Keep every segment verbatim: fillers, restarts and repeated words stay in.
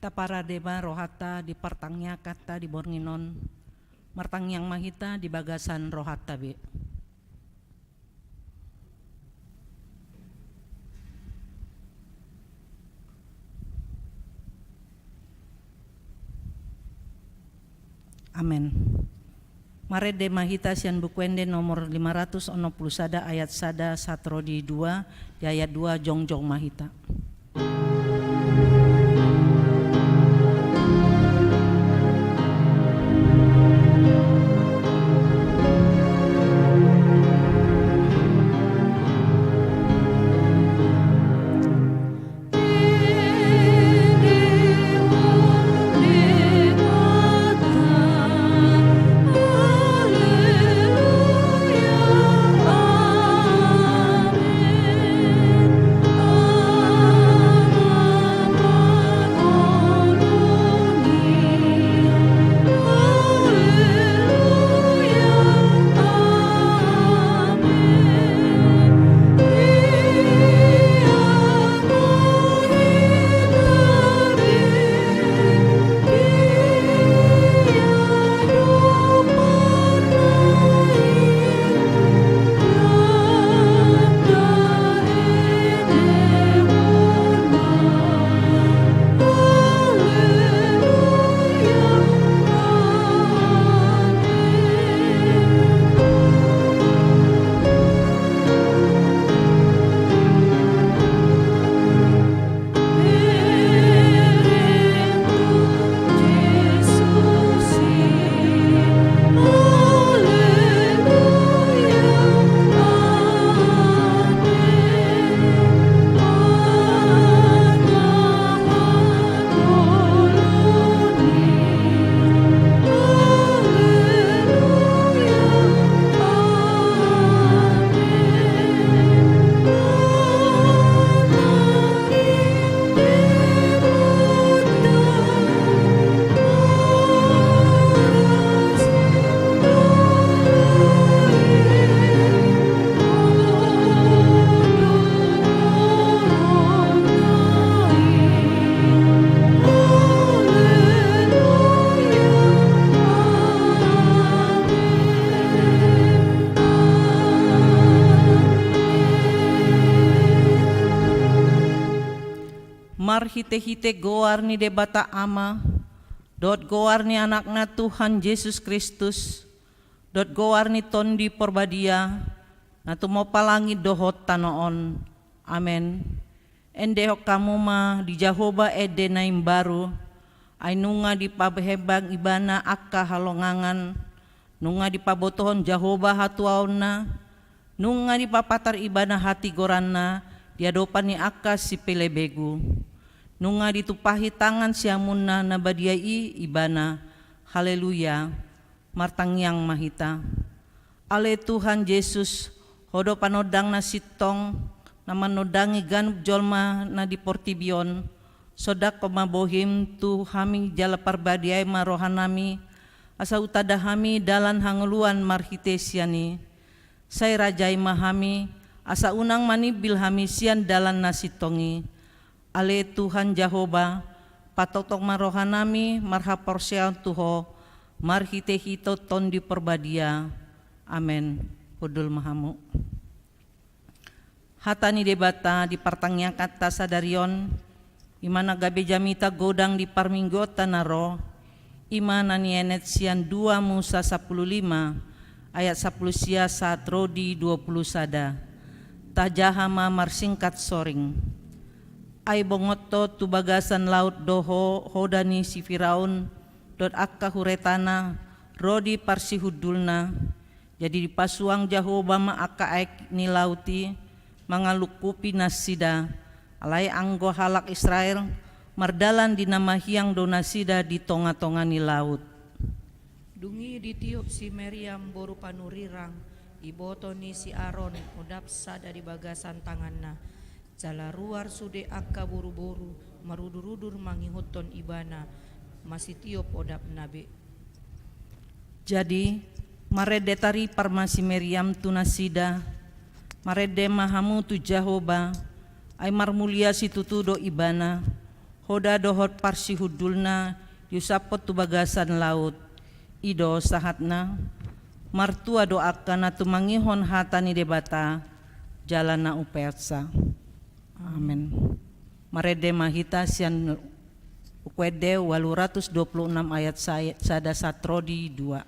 Taparade ma rohanta di partangianganta di borngin on. Martangiang ma hita di bagasan rohanta be. Amen. Marende ma hita sian Buku Ende nomor lima ratus onom pulu sada, ayat sada sahat ro di dua. Di ayat dua jongjong ma hita. Marhitehite goar ni Debata Ama, dohot goar ni Anakna Tuhan Jesus Kristus, dohot goar ni Tondi Porbadia, na tumompa langit dohot tano on. Amen. Endehon hamu ma di Jahowa ende na imbaru, ai nunga dipahembang Ibana angka halongangan, nunga dipabotohon Jahowa hatuaonna, nunga dipapatar Ibana hatigoranna di adopan ni angka sipelebegu. Nunga ditumpahi tangan siamunna na badia i Ibana. Haleluya. Martangiang ma hita. Ale Tuhan Jesus, Ho do panondang na sintong, na manondangi ganup jolma na di portibi on. Sondanghon ma bohim tu hami jala parbadiai ma rohanami, asa hutanda hami dalan hangoluan marhite sian i. Sai rajai ma hami, asa unang manimbil hami sian dalan na sintong i. Ale Tuhan Jahowa, patongtong ma rohanami marhaporseaon tu Ho, marhitehite Tondi Porbadia. Amen. Hundul ma hamu. Hata ni Debata di partangianganta sadari on, i ma na gabe jamita godang di parmingguonta na ro, i ma na nienet sian dua Musa sampulu lima, ayat sampulu sia sahat ro di dua pulu sada. Tajaha ma marsingkat soring. Ai bongot do tu bagasan laut do ho-, hoda ni si Firaun, dohot angka huretana, ro di parsihundulna. Jadi dipasuang Jahowa ma angka aek ni laut i, mangalungkupi nasida, alai anggo halak Israel, mardalan di na mahiang do nasida di tonga-tonga ni laut. Dung i ditiop si Meriam boru panurirang, iboto ni si Aron, odap sada di bagasan tanganna. Jala ruar sude angka boruboru, marudurudur mangihuthon ibana, masitiop odapna be. Jadi, marende taripar ma si Meriam tu nasida, marende ma hamu tu Jahowa, ai marmulia situtu do Ibana, Hoda dohot parsihundulna diusaphon tu bagasan laut. I do sahatna. Martua do angka na tumangihon hata ni Debata jala na umpeopsa. Amen. Marende ma hita sian Buku Ende ualu ratus dua pulu enam ayat sa-, sada sahat ro di dua.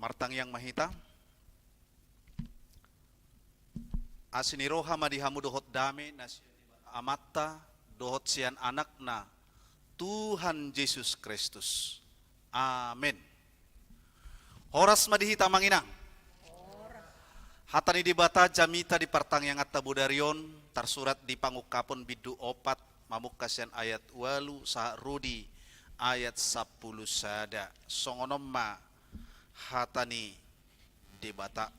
Martangiang ma hita. Asi ni roha ma di hamu dohot dame na sian Debata Amanta dohot sian Anakna, Tuhan Jesus Kristus. Amen. Horas ma di hita, Amang Inang. Hata ni Debata jamita di partangianganta bodari on tarsurat di Pangungkapon bindu opat, mamungka sian ayat ualu sahat ro di ayat sampulu sada. Songon on ma hata ni Debata.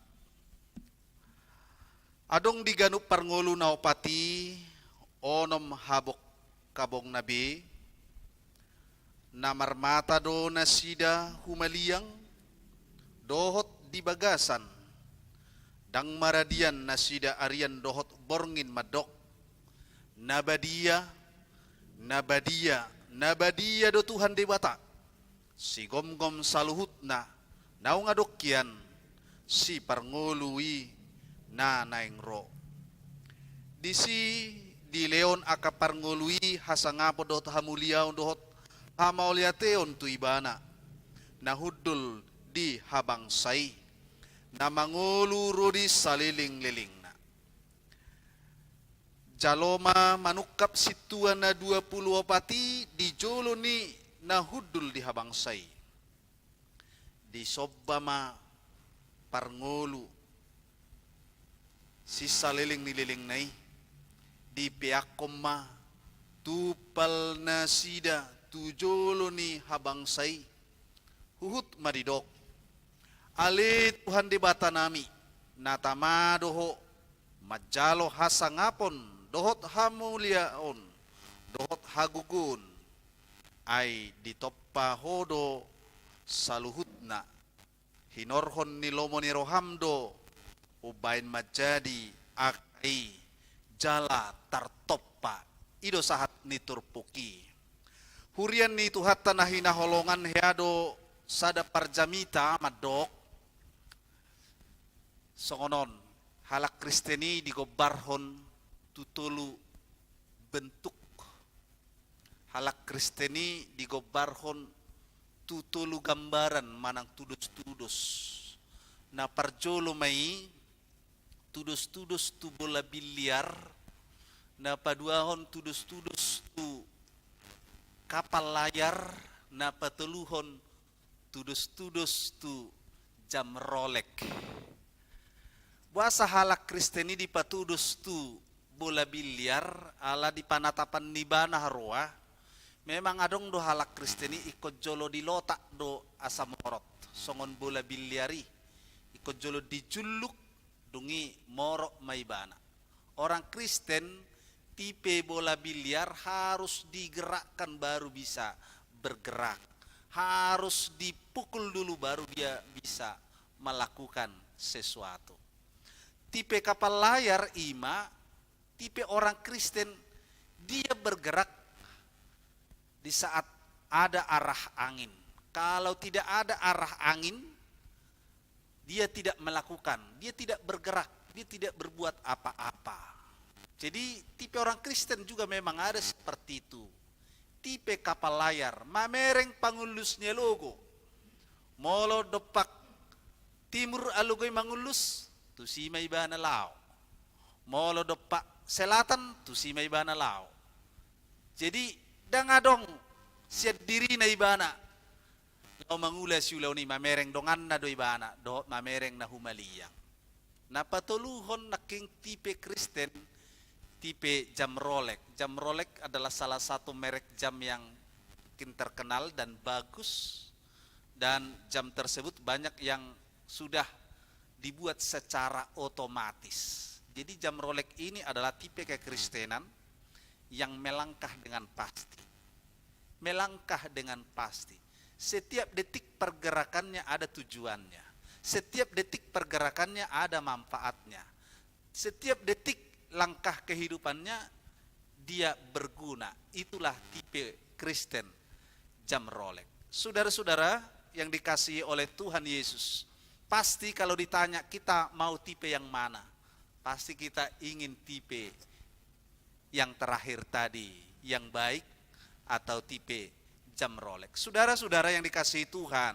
Adong di ganup parngolu na opat i onom habong, habongna be, na marmata do nasida humaliang dohot di bagasan, ndang maradian nasida arian dohot borngin mandok: Na badia, na badia, na badia do Tuhan Debata, sigomgom saluhutna, naung adong hian siparngolu i na naeng ro. Disi dilehon angka parngolu i hasangapon dohot hamuliaon dohot hamauliateon tu Ibana, na hundul di habangsa i, na mangolu ro di salelenglelengna. Jalo ma manungkap sintua na dua pulu opat i di jolo ni na hundul di habangsa i. Disomba ma parngolu sisaleleng ni lelengna i, dipeakhon ma tumpal nasida tu jolo ni habangsa i. Huhut ma didok: Ale Tuhan Debatanami, na tama do Ho manjalo hasangapon dohot hamuliaon dohot hagogoon, ai ditompa Ho do saluhutna. Hinorhon ni lomo ni roham do umbahen manjadi angka i jala tartompa. I do sahat ni turpuk i. Huria ni Tuhanta na hinaholongan, hea do sada parjamita mandok songon on: halak Kristen i digombarhon tu tolu bentuk. Halak Kristen i digombarhon tu tolu gambaran manang tudostudos. Na parjolo ma i tudostudos tu bola biliar, na paduahon tudostudos tu kapal layar, na patoluhon tudos-tudos tu jam rolek. Boasa halak Kristen i dipatudos tu bola biliar? Ala di panatapan ni ibana haroa, memang adong do halak Kristen i ingkon jolo dilotak do asa morot, songon bola biliar i, ingkon jolo dijulluk, dung i morot ma ibana. Orang Kristen tipe bola biliar harus digerakkan baru bisa bergerak, harus dipukul dulu baru dia bisa melakukan sesuatu. Tipe kapal layar i ma tipe orang Kristen, dia bergerak di saat ada arah angin. Kalau tidak ada arah angin, dia tidak melakukan, dia tidak bergerak, dia tidak berbuat apa-apa. Jadi, tipe orang Kristen juga memang ada seperti itu. Tipe kapal layar, mamereng pangullus ni alogo. Molo dompak timur alogo i mangullus, tusi ma ibana laho. Molo dompak selatan, tusi ma ibana laho. Jadi, ndang adong sian dirina ibana laho mangula siulaon i, mamereng donganna do ibana dohot mamereng na humaliang. Na patoluhon nangkin tipe Kristen, tipe jam rolek. Jam rolek adalah salah satu merek jam yang mungkin terkenal dan bagus, dan jam tersebut banyak yang sudah dibuat secara otomatis. Jadi, jam rolek ini adalah tipe kekristenan yang melangkah dengan pasti. Melangkah dengan pasti. Setiap detik pergerakannya ada tujuannya. Setiap detik pergerakannya ada manfaatnya. Setiap detik langkah kehidupannya dia berguna. Itulah tipe Kristen jam rolek. Saudara-saudara yang dikasihi oleh Tuhan Yesus, pasti kalau ditanya kita mau tipe yang mana, pasti kita ingin tipe yang terakhir tadi, yang baik atau tipe jam rolek. Saudara-saudara yang dikasihi Tuhan,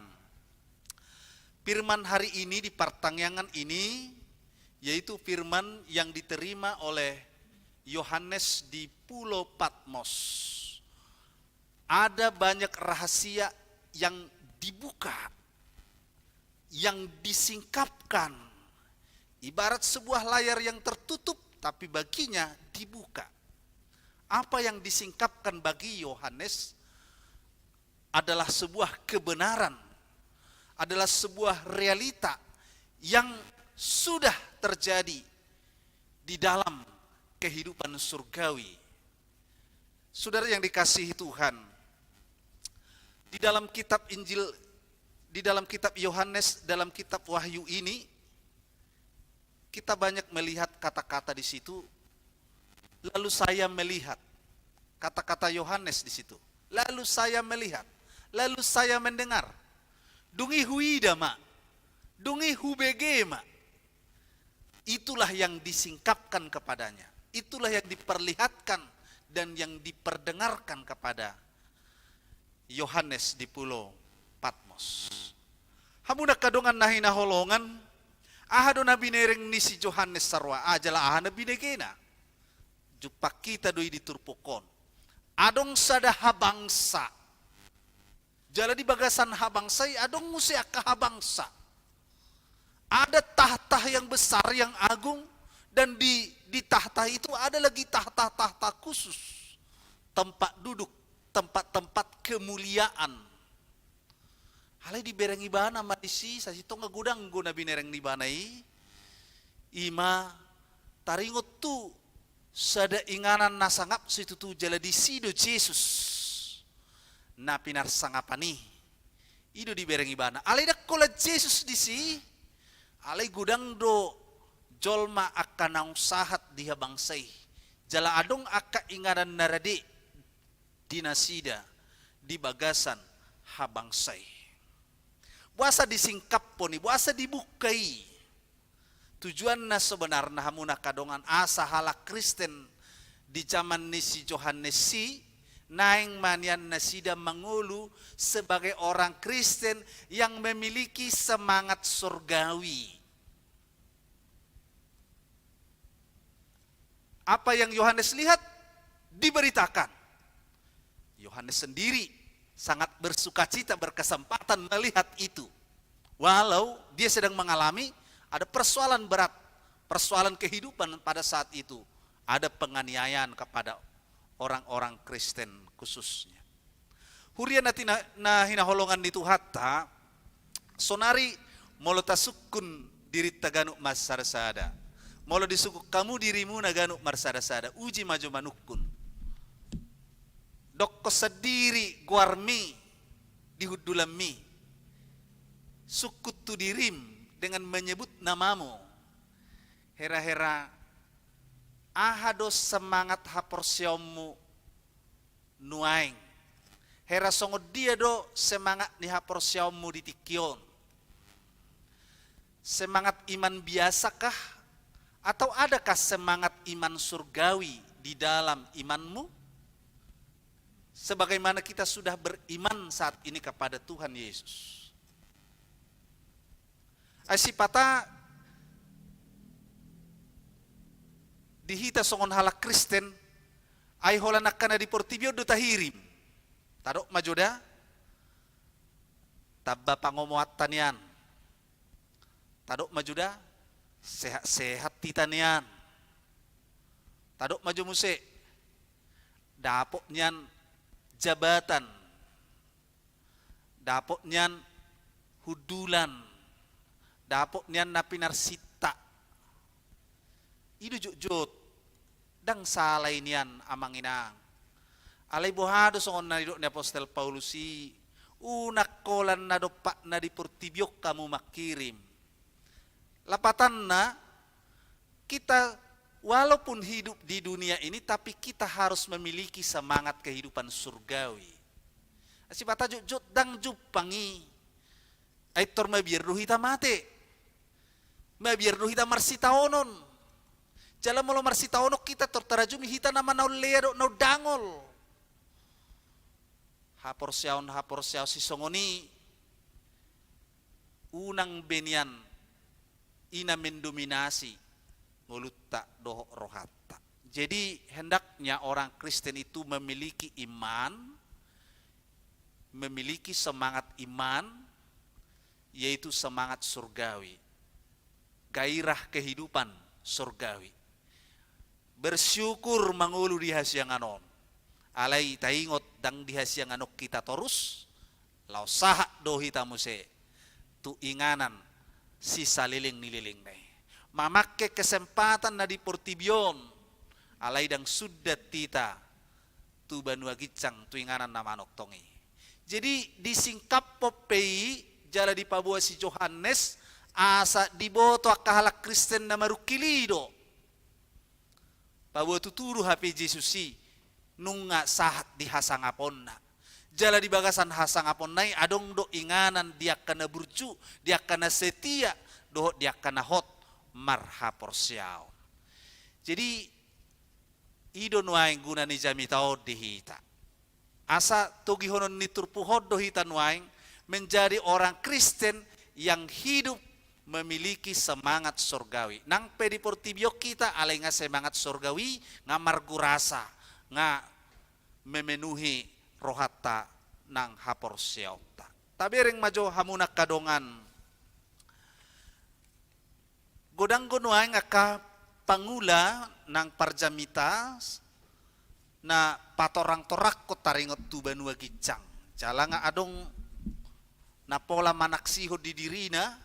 firman hari ini di partangiangan ini, yaitu firman yang diterima oleh Yohanes di Pulau Patmos. Ada banyak rahasia yang dibuka, yang disingkapkan. Ibarat sebuah layar yang tertutup, tapi baginya dibuka. Apa yang disingkapkan bagi Yohanes adalah sebuah kebenaran, adalah sebuah realita yang sudah terjadi di dalam kehidupan surgawi. Saudara yang dikasihi Tuhan, di dalam kitab Injil, di dalam kitab Yohanes, dalam kitab Wahyu ini, kita banyak melihat kata-kata di situ, "Lalu saya melihat." Kata-kata Yohanes di situ, "Lalu saya melihat, lalu saya mendengar." Dung i huida ma, dung i hubege ma. Itulah yang disingkapkan kepadanya. Itulah yang diperlihatkan dan yang diperdengarkan kepada Yohanes di Pulau Patmos. Hamu angka dongan na hinaholongan, aha do na binereng ni si Johannes saroa, ah, jala aha na binegena? Jumpang hita do i di turpuk on. Adong sada habangsa. Jala di bagasan habangsa i adong muse angka habangsa. Ada tahta yang besar, yang agung, dan di, di tahta itu ada lagi tahta-tahta khusus, tempat duduk, tempat-tempat kemuliaan. Alai dibereng ibana ma disi, sasintongna godang do na binereng ni ibana i, i ma taringot tu sada inganan na sangap situtu jala disi do Jesus na pinarsangapan i. I do dibereng ibana. Alai ndang holan Jesus disi, alai godang do jolma angka naung sahat di habangsa i. Jala adong angka inganan na rade di nasida di bagasan habangsa i. Boasa disingkaphon i, boasa dibuka i? Tujuanna sebenarna, hamu angka dongan, asa halak Kristen di jaman ni si Johannes i, naeng ma nian nasida mangolu sebagai orang Kristen yang memiliki semangat surgawi. Apa yang Yohanes lihat diberitakan. Yohanes sendiri sangat bersukacita, berkesempatan melihat itu. Walau dia sedang mengalami ada persoalan berat, persoalan kehidupan pada saat itu, ada penganiayaan kepada orang-orang Kristen khususnya. Huria na tina-, na hinaholongan ni Tuhanta, sonari molo tasungkun dirinta ganup marsada-sada, molo disungkun hamu dirimuna ganup marsada-sada, uji ma jo manungkun. Dokkon sandiri goarmi di hundulanmi. Sungkun tu dirim dengan menyebut namamu. Hera-hera, aha do semangat haporseaonmu nuaeng? Hera songon dia do semangat ni haporseaonmu di tingki on? Semangat iman biasa kah? Atau adakah semangat iman surgawi di dalam imanmu? Sebagaimana kita sudah beriman saat ini kepada Tuhan Yesus. Ai sipata di hita songon halak Kristen, ai holan angka na di portibi on do tahirim. Tadok ma jo da, tamba pangomoanta nian. Tadok ma jo da, sehat-sehat hita nian. Tadok ma jo muse, dapot nian jabatan. Dapot nian hundulan, dapot nian na pinarsinta. I do jotjot, ndang sala i nian amang inang. Alai boha do songon na nidok ni apostel Paulus i, unang holan na dompakna di portibi on hamu mangkirim. Lapatanna, kita walaupun hidup di dunia ini, tapi kita harus memiliki semangat kehidupan surgawi. Sipata jotjot ndang jumpang i. Ai tor mabiar do hita mate. Mabiar do hita marsitaonon. Jala molo marsitaonon hita tor tarajumi hita nama na unlea dohot na undangol. Haporseaon-haporseaon sisongon i unang be nian i na mendominasi ngolunta dohot rohanta. Jadi, hendaknya orang Kristen itu memiliki iman, memiliki semangat iman, yaitu semangat surgawi, gairah kehidupan surgawi. Bersyukur mangolu di hasiangan on. Alai taingot, ndang di hasiangan on hita torus, laos sahat do hita muse tu inganan sisaleleng ni lelengna i. Mamangke kesempatan na di portibi on, alai ndang sundat hita tu banua ginjang, tu inganan na manongtong i. Jadi, disingkaphon pe i jala dipaboa si Johannes, asa diboto angka halak Kristen na marungkil i do. Paboa tutu do hape Jesus i nunga sahat di hasangaponna. Jala di bagasan hasangaponna i adong do inganan di angka na burju, di angka na setia, dohot di angka na hot marhaporseaon. Jadi, i do nuaeng guna ni jamita on di hita. Asa togihonon ni turpuk on do hita nuaeng menjadi orang Kristen yang hidup memiliki semangat sorgawi. Nang pe di portibi on hita, alai nga semangat sorgawi, nga margurasa, nga memenuhi rohanta nang haporseaonta. Tabereng ma jo hamu na angka dongan. Godang do nuaeng angka pangula nang parjamita na patorang-torangkon taringot tu banua ginjang. Jala nga adong na pola manaksihon di dirina,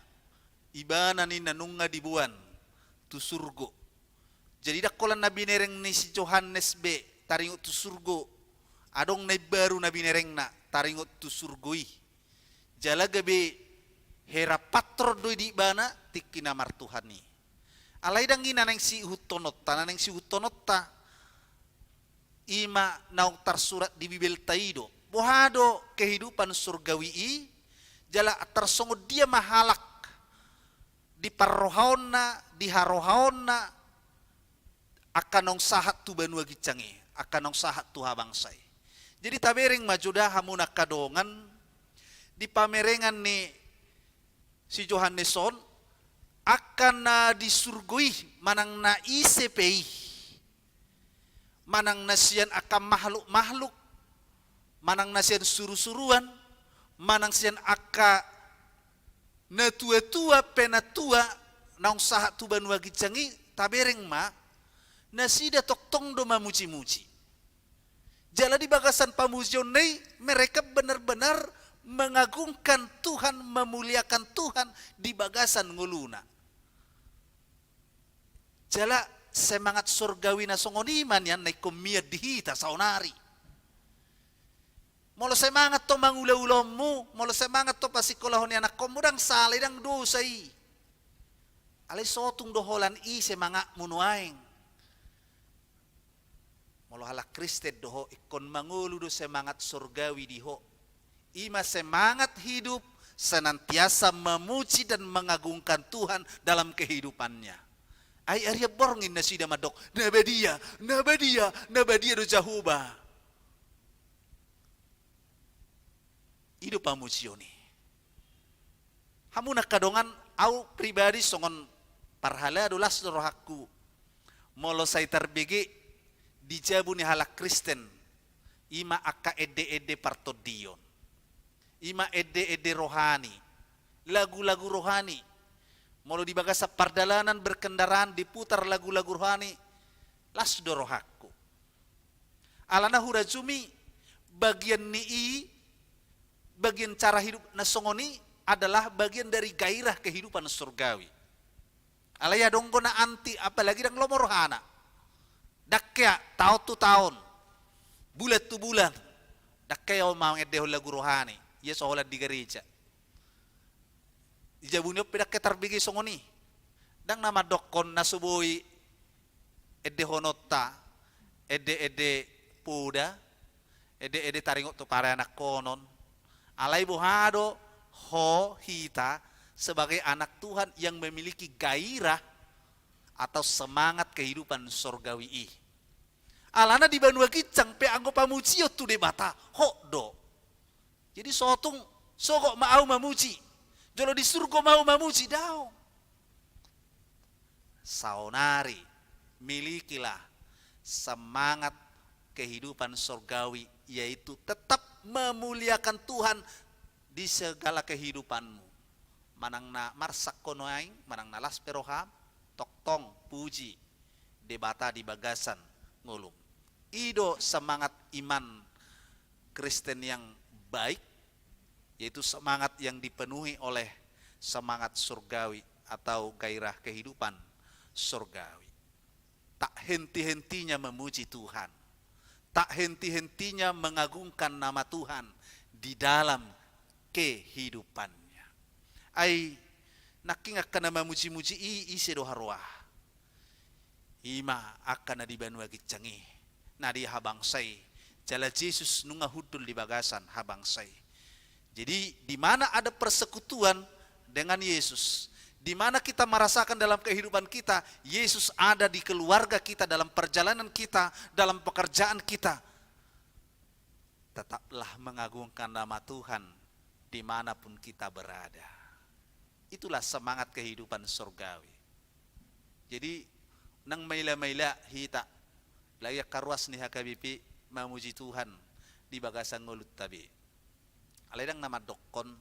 ibana ninna nunga diboan tu surgo. Jadi ndang holan na binereng ni si Johannes be taringot tu surgo, adong na imbaru na binerengna taringot tu surgo i. Jala gabe hera patron do i di ibana tingki na martuhan i. Alai ndang i na naeng siihuthononta, na naeng siihuthononta i ma naung tarsurat di Bibelta i do. Boha do kehidupan surgawi i, jala tarsongon dia ma halak di parrohaonna, di harohaonna, angka naung sahat tu banua ginjang i, angka naung sahat tu habangsa i. Jadi tabereng ma jo da hamu na angka dongan, di pamerengan ni si Johannes on, angka na di surgo i, manang na ise pe i, manang na sian angka makhluk-makhluk, manang na sian surusuruan, manang sian angka natuatua, penatua naung sahat tu banua ginjang i, tabereng ma, nasida tongtong do mamujimuji. Jala di bagasan pamujionna i mereka benar-benar mengagungkan Tuhan, memuliakan Tuhan di bagasan ngoluna. Jala semangat sorgawi na songon i ma nian na ingkon mian di hita saonari. Molo semangat do mangula-ulaonmu, molo semangat do pasikolahon ni anakkonmu, ndang sala i, ndang dosa i. Alai sotung do holan i semangatmu nuaeng. Molo halak Kristen do ho, ingkon mangolu do semangat sorgawi di ho. I ma semangat hidup senantiasa memuji dan mengagungkan Tuhan dalam kehidupannya. Ai arian borngin nasida mandok, na badia, na badia, na badia do Jahowa. I do pamujion i. Hamu na angka dongan, au pribadi songon parhalado las do rohangku. Molo sai tarbege di jabu ni halak Kristen, i ma angka ende-ende partondion. I ma ende-ende rohani, lagu-lagu rohani. Molo di bagasan pardalanan berkendaraan diputar lagu-lagu rohani, las do rohangku. Alana hurajumi bagian ni i, bagian cara hidup na songon i adalah bagian dari gairah kehidupan surgawi. Alai adong do na anti, apalagi ndang lomo rohana. Ndang hea taon tu taon, bulan tu bulan, ndang hea on mangendehon lagu rohani, ia so holan di gareja. Di jabu ni on pe ndang hea tarbege songon i. Ndang na mandokkon na so boi endehononta ende-ende poda, ende-ende taringot tu parianakhonon. Alai boha do ho, hita sebagai anak Tuhan yang memiliki gairah atau semangat kehidupan sorgawi i. Alana di banua ginjang pe anggo pamujion tu Debata, hot do. Jadi sotung, sogot ma au mamuji. Jolo di surgo ma au mamuji, daong. Saonari, milikilah semangat kehidupan sorgawi, yaitu tetap memuliakan Tuhan di segala kehidupanmu. Manang na marsak ho nuaeng, manang na las pe roham, tongtong puji Debata di bagasan ngolum. I do semangat iman Kristen yang baik, yaitu semangat yang dipenuhi oleh semangat surgawi atau gairah kehidupan surgawi. Tak henti-hentinya memuji Tuhan, tak henti-hentinya mengagungkan nama Tuhan di dalam kehidupannya. Ai nangkin angka na mamuji-muji i ise do haroa? I ma angka na di banua ginjang i, na di habangsa i, jala Jesus nunga hundul di bagasan habangsa i. Jadi, di mana ada persekutuan dengan Yesus, di mana kita merasakan dalam kehidupan kita, Yesus ada di keluarga kita, dalam perjalanan kita, dalam pekerjaan kita, tetaplah mengagungkan nama Tuhan di mana pun kita berada. Itulah semangat kehidupan surgawi. Jadi, ndang maila-maila hita, lae angka ruas ni H K B P, mamuji Tuhan di bagasan ngolunta be. Alai ndang na mandokkon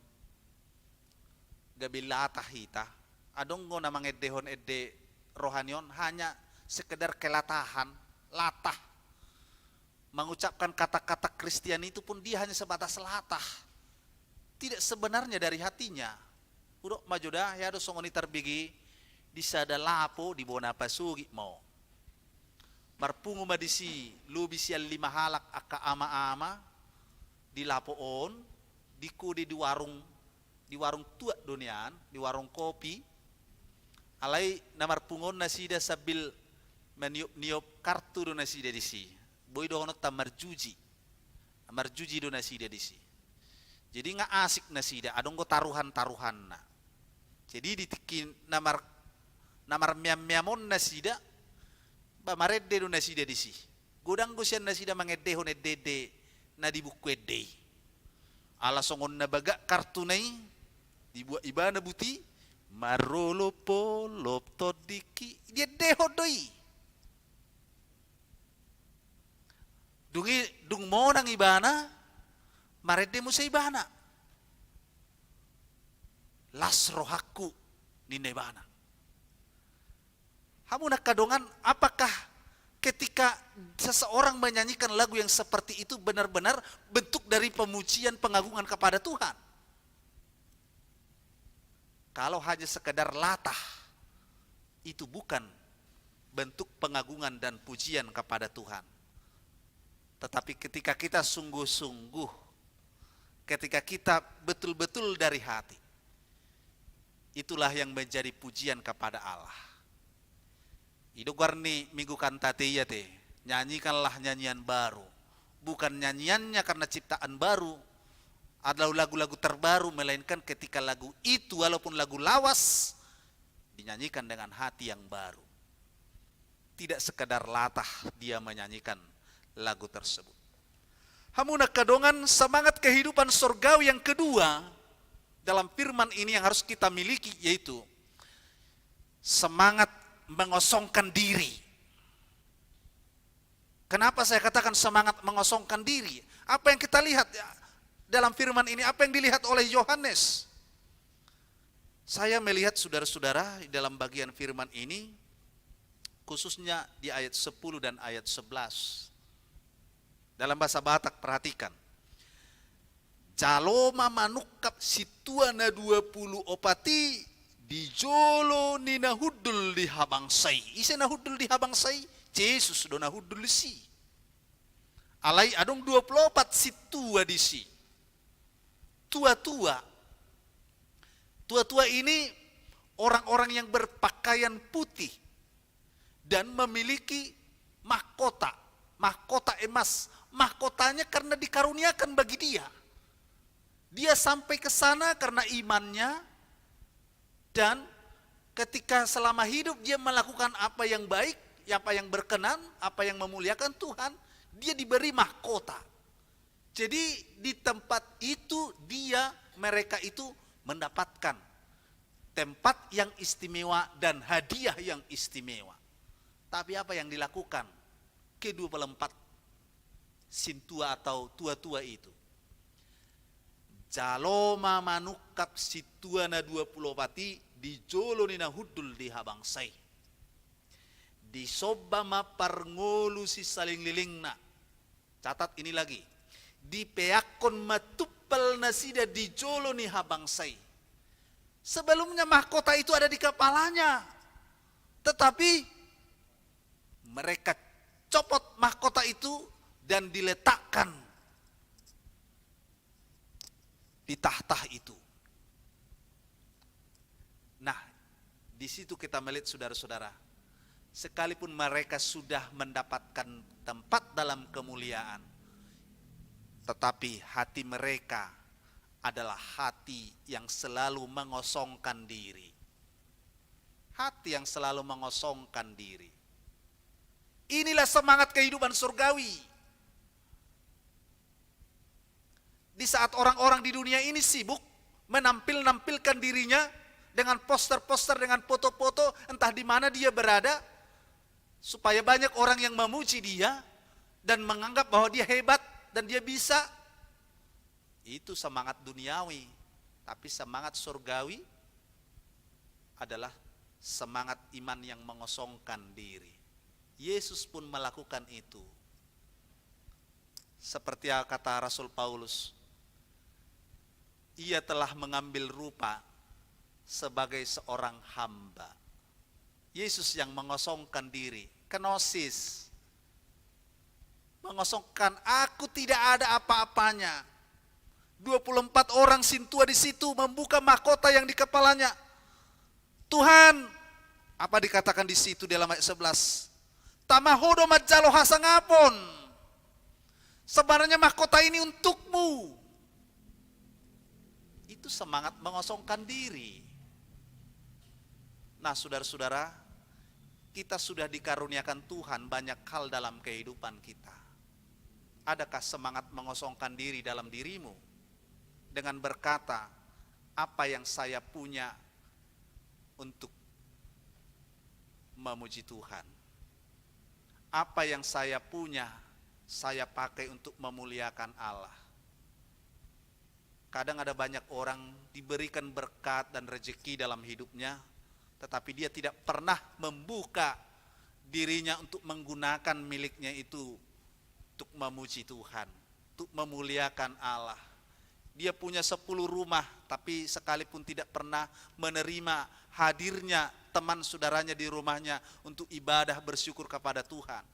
gabe latah hita. Adong do na mangendehon ende rohani on hanya sekedar kelatahan, latah. Mengucapkan kata-kata Kristian itu pun dia hanya sebatas latah. Tidak sebenarnya dari hatinya. Hudok ma jo da, hea do songon i tarbege di sada lapo di bona pasogit ma on. Marpungu ma disi lobi sian lima halak angka ama-ama di lapo on, dikode di warung, di warung tuak do nian, di warung kopi. Alai na marpungu on nasida sambil maniop-niop kartu do nasida disi. Boi dohononta marjuji. Marjuji do nasida disi. Jadi nga asik nasida, adong do taruhan-taruhanna. Jadi di tingki na mar-, na marmeam-meam on nasida, ba marende do nasida disi. Godang do sian nasida mangendehon ende-ende na di buku ende i. Ala songon na bagak kartuna i, dibuat ibana buti, marolop-olop tondingki, diendehon do i. Dung i, dung monang ibana, marende muse ibana. Las rohangku, ninna ibana. Hamu angka dongan, apakah ketika seseorang menyanyikan lagu yang seperti itu benar-benar bentuk dari pemujian, pengagungan kepada Tuhan? Kalau hanya sekedar latah, itu bukan bentuk pengagungan dan pujian kepada Tuhan. Tetapi ketika kita sungguh-sungguh, ketika kita betul-betul dari hati, itulah yang menjadi pujian kepada Allah. I do goar ni Minggu Kantate i ate, nyanyikanlah nyanyian baru. Bukan nyanyiannya karena ciptaan baru, adalah lagu-lagu terbaru, melainkan ketika lagu itu, walaupun lagu lawas, dinyanyikan dengan hati yang baru. Tidak sekedar latah dia menyanyikan lagu tersebut. Hamu angka dongan, semangat kehidupan sorgawi yang kedua dalam firman ini yang harus kita miliki, yaitu semangat mengosongkan diri. Kenapa saya katakan semangat mengosongkan diri? Apa yang kita lihat, ya, dalam firman ini? Apa yang dilihat oleh Yohanes? Saya melihat, saudara-saudara, di dalam bagian firman ini, khususnya di ayat sepuluh dan ayat sebelas. Dalam bahasa Batak, perhatikan. Jalo ma manungkap sintua na dua pulu opat i di jolo ni na hundul di habangsa i. Ise na hundul di habangsa i? Jesus do na hundul disi. Alai adong dua pulu opat sintua disi. Tua-tua. Tua-tua ini orang-orang yang berpakaian putih dan memiliki mahkota, mahkota emas. Mahkotanya karena dikaruniakan bagi dia. Dia sampai ke sana karena imannya, dan ketika selama hidup dia melakukan apa yang baik, apa yang berkenan, apa yang memuliakan Tuhan, dia diberi mahkota. Jadi di tempat itu dia, mereka itu mendapatkan tempat yang istimewa dan hadiah yang istimewa. Tapi apa yang dilakukan kedua puluh empat sintua atau tua-tua itu? Jalo ma manungkap sintua na dua pulu opat i di jolo ni na hundul di habangsa i. Disomba ma parngolu sisalinglilingna. Catat ini lagi. Dipeakkon ma tumpal nasida di jolo ni habangsa i. Sebelumnya mahkota itu ada di kepalanya. Tetapi mereka copot mahkota itu dan diletakkan di tahta itu. Nah, di situ kita melihat, saudara-saudara, sekalipun mereka sudah mendapatkan tempat dalam kemuliaan, tetapi hati mereka adalah hati yang selalu mengosongkan diri. Hati yang selalu mengosongkan diri. Inilah semangat kehidupan surgawi. Di saat orang-orang di dunia ini sibuk menampil-nampilkan dirinya dengan poster-poster, dengan foto-foto, entah di mana dia berada, supaya banyak orang yang memuji dia dan menganggap bahwa dia hebat dan dia bisa. Itu semangat duniawi, tapi semangat surgawi adalah semangat iman yang mengosongkan diri. Yesus pun melakukan itu. Seperti kata Rasul Paulus, "Ia telah mengambil rupa sebagai seorang hamba." Yesus yang mengosongkan diri, kenosis. Mengosongkan, "Aku tidak ada apa-apanya." Dua puluh empat orang sintua di situ membuka mahkota yang di kepalanya. "Tuhan," apa dikatakan di situ dalam ayat sebelas? "Tama Ho do manjalo hasangapon. Sebenarnya mahkota ini untukmu." Itu semangat mengosongkan diri. Nah, saudara-saudara, kita sudah dikaruniakan Tuhan banyak hal dalam kehidupan kita. Adakah semangat mengosongkan diri dalam dirimu dengan berkata, "Apa yang saya punya untuk memuji Tuhan? Apa yang saya punya, saya pakai untuk memuliakan Allah." Kadang ada banyak orang diberikan berkat dan rezeki dalam hidupnya, tetapi dia tidak pernah membuka dirinya untuk menggunakan miliknya itu untuk memuji Tuhan, untuk memuliakan Allah. Dia punya sepuluh rumah, tapi sekalipun tidak pernah menerima hadirnya teman saudaranya di rumahnya untuk ibadah bersyukur kepada Tuhan.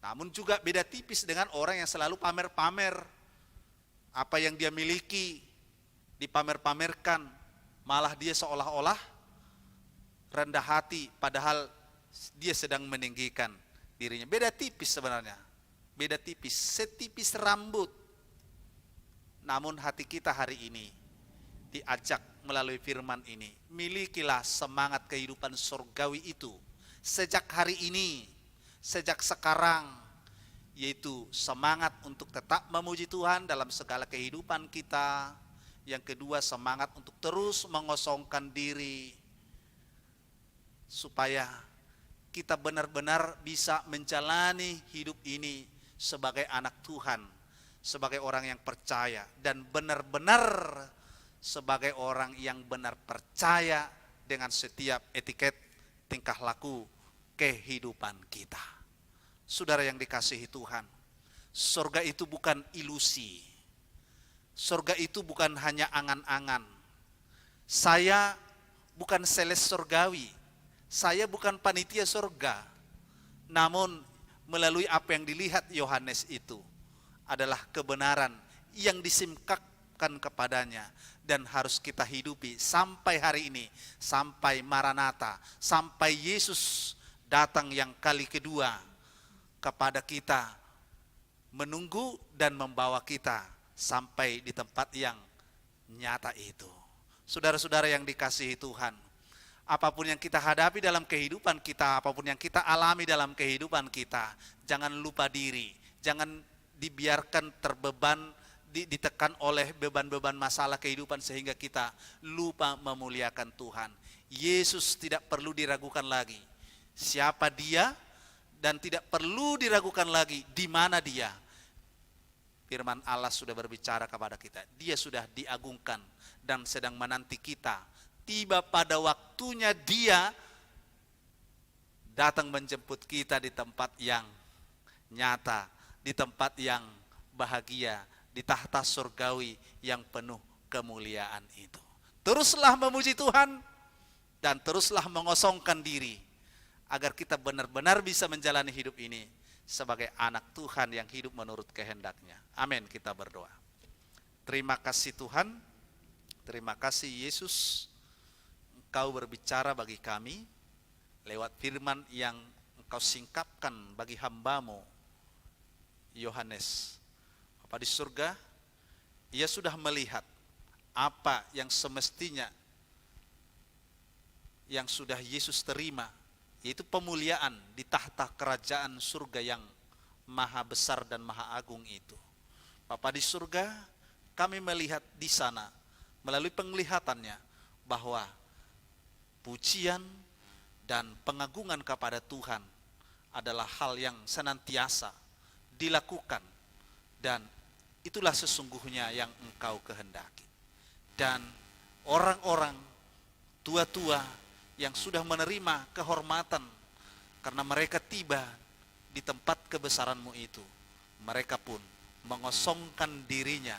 Namun juga beda tipis dengan orang yang selalu pamer-pamer apa yang dia miliki, dipamer-pamerkan, malah dia seolah-olah rendah hati, padahal dia sedang meninggikan dirinya. Beda tipis sebenarnya, beda tipis, setipis rambut. Namun hati kita hari ini diajak melalui firman ini, milikilah semangat kehidupan sorgawi itu sejak hari ini, sejak sekarang, yaitu semangat untuk tetap memuji Tuhan dalam segala kehidupan kita. Yang kedua, semangat untuk terus mengosongkan diri, supaya kita benar-benar bisa menjalani hidup ini sebagai anak Tuhan, sebagai orang yang percaya, dan benar-benar sebagai orang yang benar percaya dengan setiap etiket tingkah laku kehidupan kita. Saudara yang dikasihi Tuhan, sorga itu bukan ilusi. Sorga itu bukan hanya angan-angan. Saya bukan sales sorgawi. Saya bukan panitia sorga. Namun, melalui apa yang dilihat Yohanes itu adalah kebenaran yang disimkakkan kepadanya dan harus kita hidupi sampai hari ini, sampai Maranatha, sampai Yesus datang yang kali kedua kepada kita, menunggu dan membawa kita sampai di tempat yang nyata itu. Saudara-saudara yang dikasihi Tuhan, apapun yang kita hadapi dalam kehidupan kita, apapun yang kita alami dalam kehidupan kita, jangan lupa diri, jangan dibiarkan terbeban, di-, ditekan oleh beban-beban masalah kehidupan sehingga kita lupa memuliakan Tuhan. Yesus tidak perlu diragukan lagi siapa Dia, dan tidak perlu diragukan lagi di mana Dia. Firman Allah sudah berbicara kepada kita. Dia sudah diagungkan dan sedang menanti kita. Tiba pada waktunya Dia datang menjemput kita di tempat yang nyata, di tempat yang bahagia, di tahta surgawi yang penuh kemuliaan itu. Teruslah memuji Tuhan dan teruslah mengosongkan diri agar kita benar-benar bisa menjalani hidup ini sebagai anak Tuhan yang hidup menurut kehendak-Nya. Amin. Kita berdoa. Terima kasih Tuhan, terima kasih Yesus, Engkau berbicara bagi kami lewat firman yang Engkau singkapkan bagi hamba-Mu Yohanes. Bapa di surga, ia sudah melihat apa yang semestinya yang sudah Yesus terima, yaitu pemuliaan di tahta kerajaan surga yang maha besar dan maha agung itu. Bapa di surga, kami melihat di sana melalui penglihatan-Nya bahwa pujian dan pengagungan kepada Tuhan adalah hal yang senantiasa dilakukan, dan itulah sesungguhnya yang Engkau kehendaki. Dan orang-orang tua-tua yang sudah menerima kehormatan karena mereka tiba di tempat kebesaran-Mu itu, mereka pun mengosongkan dirinya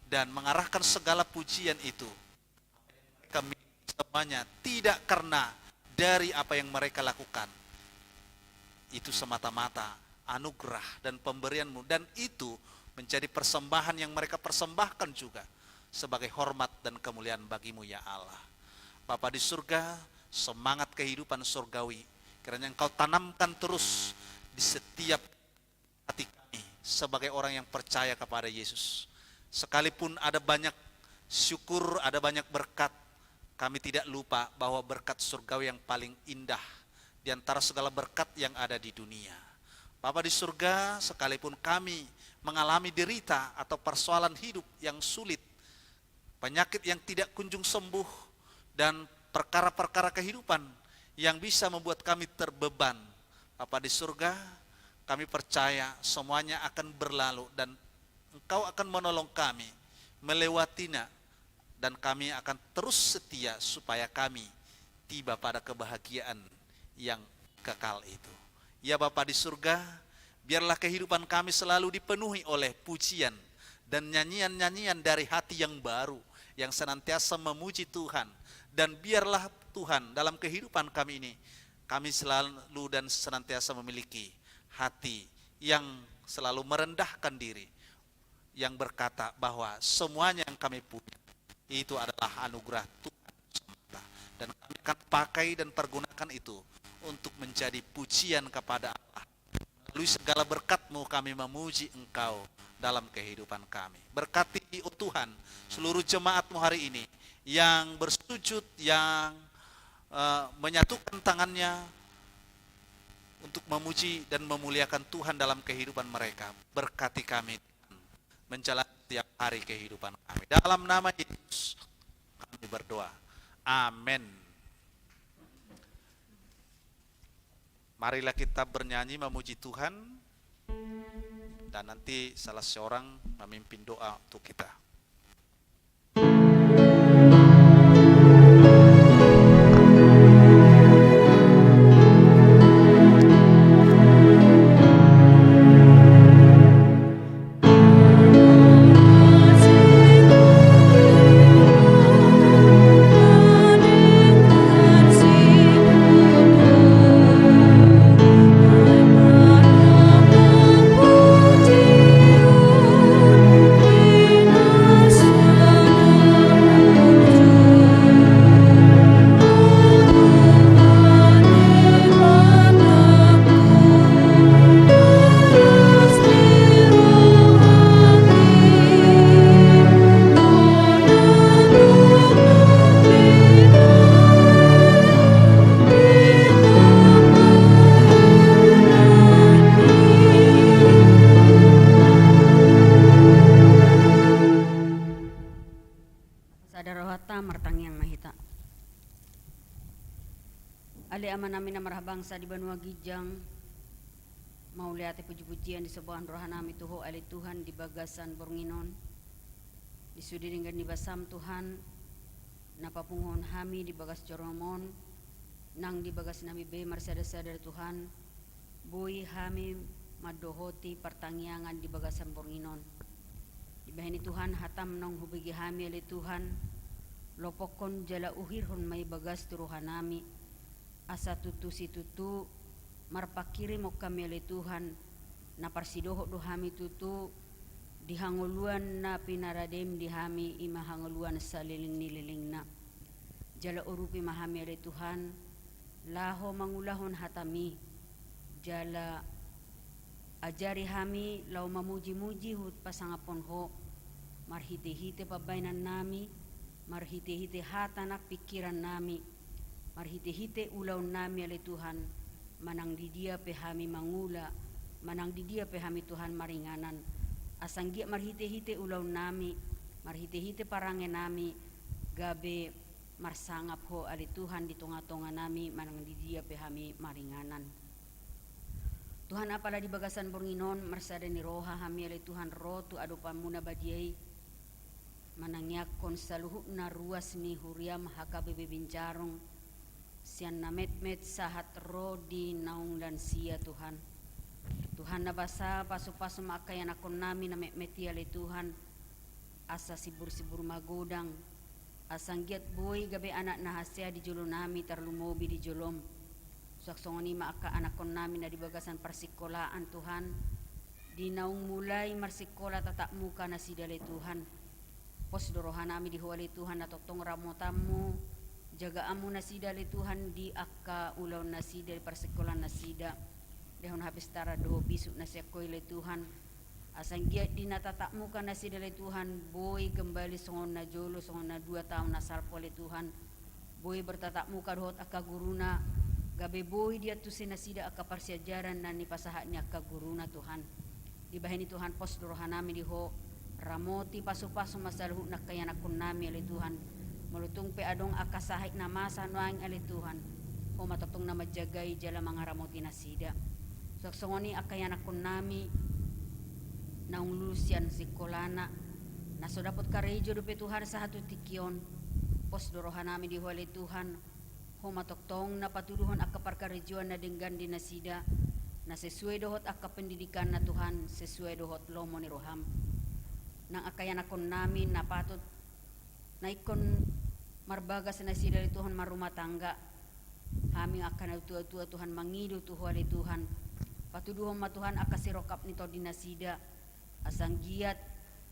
dan mengarahkan segala pujian itu, mereka miliki semuanya tidak karena dari apa yang mereka lakukan. Itu semata-mata anugerah dan pemberian-Mu, dan itu menjadi persembahan yang mereka persembahkan juga sebagai hormat dan kemuliaan bagi-Mu, ya Allah. Bapa di surga, semangat kehidupan surgawi kiranya Engkau tanamkan terus di setiap hati kami sebagai orang yang percaya kepada Yesus. Sekalipun ada banyak syukur, ada banyak berkat, kami tidak lupa bahwa berkat surgawi yang paling indah di antara segala berkat yang ada di dunia. Bapa di surga, sekalipun kami mengalami derita atau persoalan hidup yang sulit, penyakit yang tidak kunjung sembuh, dan perkara-perkara kehidupan yang bisa membuat kami terbeban, Bapa di surga, kami percaya semuanya akan berlalu dan Engkau akan menolong kami melewatinya, dan kami akan terus setia supaya kami tiba pada kebahagiaan yang kekal itu. Ya Bapa di surga, biarlah kehidupan kami selalu dipenuhi oleh pujian dan nyanyian-nyanyian dari hati yang baru, yang senantiasa memuji Tuhan. Dan biarlah Tuhan dalam kehidupan kami ini, kami selalu dan senantiasa memiliki hati yang selalu merendahkan diri, yang berkata bahwa semuanya yang kami punya itu adalah anugerah Tuhan semata. Dan kami akan pakai dan pergunakan itu untuk menjadi pujian kepada Allah melalui segala berkat-Mu. Kami memuji Engkau dalam kehidupan kami. Berkati, oh Tuhan, seluruh jemaat-Mu hari ini yang bersujud, yang, eh, menyatukan tangannya untuk memuji dan memuliakan Tuhan dalam kehidupan mereka. Berkati kami, Tuhan, menjalani setiap hari kehidupan kami. Dalam nama Yesus kami berdoa. Amin. Marilah kita bernyanyi memuji Tuhan, dan nanti salah seorang memimpin doa untuk kita. Sada rohanta, martangiang ma hita. Ale Amanami na marhabangsa di banua ginjang, mauliate pujipujian disomba rohanami tu Ho ale Tuhan di bagasan borngin on. Di sude denggan ni basaM Tuhan, na papunguhon hami di bagas joroM on, nang di bagasnami be marsadasada Tuhan, boi hami mandohoti partangiangan di bagasan borngin on. Dibahen i Tuhan, hataM naung hubege hami ale Tuhan, lopokkon jala uhirhon ma i bagas tu rohanami, asa tutu situtu marpanghirimon hami ale Tuhan, na parsidohot do hami tutu di hangoluan na pinaradeM di hami, i ma hangoluan saleleng ni lelengna. Jala urupi ma hami ale Tuhan, laho mangulahon hataMi, jala ajari hami laho mamujimuji hupasangaphon Ho, marhitehite pambahenannami, marhitehite hata nang pingkirannami, marhitehite ulaonnami ale Tuhan, manang di dia pe hami mangula, manang di dia pe hami Tuhan maringanan. Asa anggiat marhitehite ulaonnami, marhitehite parangenami, gabe marsangap Ho ale Tuhan di tongatonganami manang di dia pe hami maringanan. Tuhan, apala di bagasan borngin on marsada ni roha hami ale Tuhan ro tu adopanMu na badia i, manangiangkon saluhutna ruas ni huriaM H K B P Binjarong, sian na metmet sahat ro di naung lansia Tuhan. Tuhan na basa, pasupasu ma angka ianakkonnami na metmet i ale Tuhan, asa sibursibur magodang, asa anggiat boi gabe anak na hasea di jolonami tarlumobi di joloM. Suang songon i ma angka anakkonnami na di bagasan parsikolaan Tuhan, di naung mulai marsikola tatap muka nasida ale Tuhan. Pos do rohanami di Ho ale Tuhan, na tongtong ramotanMu, jagaanMu nasida ale Tuhan di angka ulaonnasida, di parsikolaan nasida. Lehon hapistaran dohot bisuk na sian Ho i ale Tuhan. Asa anggiat di na tatap muka nasida ale Tuhan, boi kembali songon na jolo, songon na dua taon na salpu ale Tuhan. Boi bertatap muka dohot angka guruna, gabe boi diantusi nasida angka parsiajaran na nipasahat ni angka guruna Tuhan. Dibahen i Tuhan, pos do rohanami di Ho, ramoti pasupasu ma saluhutna angka ianakkonnami ale Tuhan. Molo tung pe adong angka sahit na masa nuaeng ale Tuhan, Ho ma tongtong na manjagai jala mangaramoti nasida. Suang songon i angka ianakkonnami naung lulus sian sikolana, Na so dapot karejo dope Tuhan sahat tu tingki on. Pos do rohanami di Ho ale Tuhan. Ho ma tongtong na patuduhon angka parkarejoan na denggan di nasida, na sesuai dohot angka pendidikanna Tuhan, sesuai dohot lomo ni roham. Nang angka ianakkonnami na patut na ingkon marbagas nasida ale Tuhan marrumah tangga. Hami angka natuatua Tuhan mangido tu Ho ale Tuhan. Patuduhon ma Tuhan angka sirongkap ni tondi nasida. Asa anggiat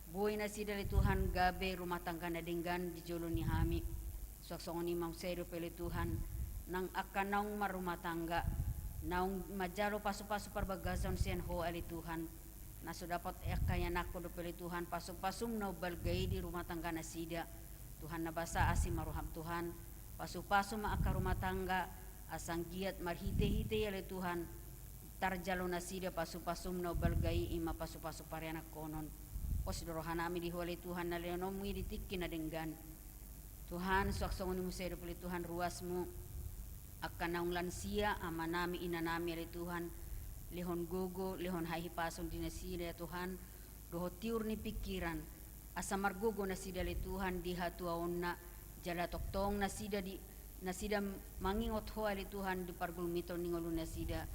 boi nasida ale Tuhan gabe rumah tangga na denggan di jolo ni hami. Suang songon i ma muse dope ale Tuhan, nang angka naung marrumah tangga, naung manjalo pasupasu parbagason sian Ho ale Tuhan. Na so dapot angka ianakkon dope ale Tuhan pasupasum na umbalga i di rumah tangga nasida. Tuhan na basa asi ma roham Tuhan. Pasupasu ma angka rumah tangga, asa anggiat marhitehite i ale Tuhan tarjalo nasida pasupasum na umbalga i, i ma pasupasu parianakkonon. Pos do rohanami di Ho ale Tuhan na lehononmu i di tingki na denggan. Tuhan, suang songon i muse dope ale Tuhan ruasmu angka naung lansia, amanami, inanami ale Tuhan, lehon gogo, lehon hahipason di nasida Tuhan, dohot tiur ni pingkiran, asa margogo nasida ale Tuhan di hatuaonna, jala tongtong nasida di, nasida mangingot Ho ale Tuhan di pargulmiton ni ngolu nasida.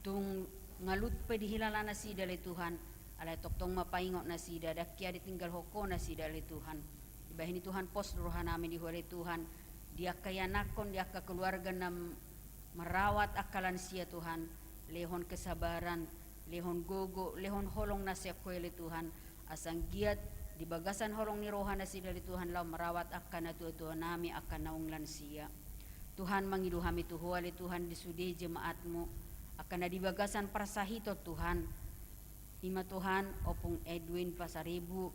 Tung nga lut pe dihilala nasida ale Tuhan, alai tongtong ma paingot nasida, ndang hea ditinggalhon Ho nasida ale Tuhan. Dibahen i Tuhan pos do rohanami di Ho ale Tuhan, di angka ianakkon, di angka keluarga na merawat angka lansia Tuhan, lehon kesabaran, lehon gogo, lehon holong na sian Ho ale Tuhan, asa anggiat di bagasan holong ni roha nasida ale Tuhan laho merawat angka natuatuanami angka naung lansia. Tuhan, mangido hami tu Ho ale Tuhan di sude jemaatmu, angka na di bagasan parsahiton Tuhan. I ma Tuhan, Ompung Edwin Pasaribu,